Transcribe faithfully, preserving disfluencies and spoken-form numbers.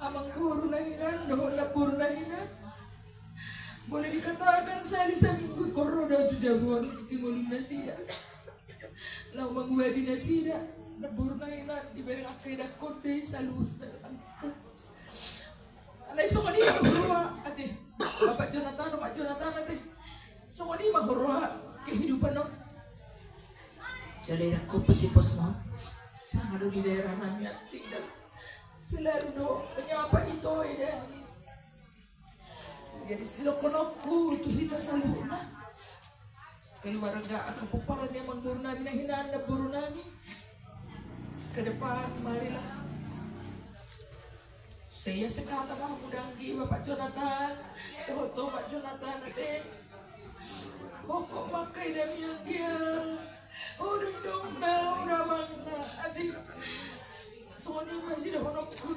Amangboru na hinan dohot namboru na hinan, boleh dikatakan sahali saminggu ingkon ro do au tu jabu on di ngolunasida. Laho mangubati nasida, namboru na hinan, dibereng angka idakkon do i saluhutna. Alai songon i ma huroha ate, Bapak Jonatan, Omak Jonatan ate. Songon i ma huroha kehidupan on. Jala idakkon pe si pos ma on, sanga do di daerah nami anting, dan selalu do menyapa ito i, dan jadi sidohononku tu hita saluhutna, keluarga angka pomparan ni amangboru nami na hinan, namboru nami, ke depan marilah. Sai ia sekata ma hamu danggi, Bapak Jonatan dohot Omak Jonatan ate. Hongkop ma angka ida ni anggia, ho do inongna, ho do amangna ate. Songon i ma sidohononku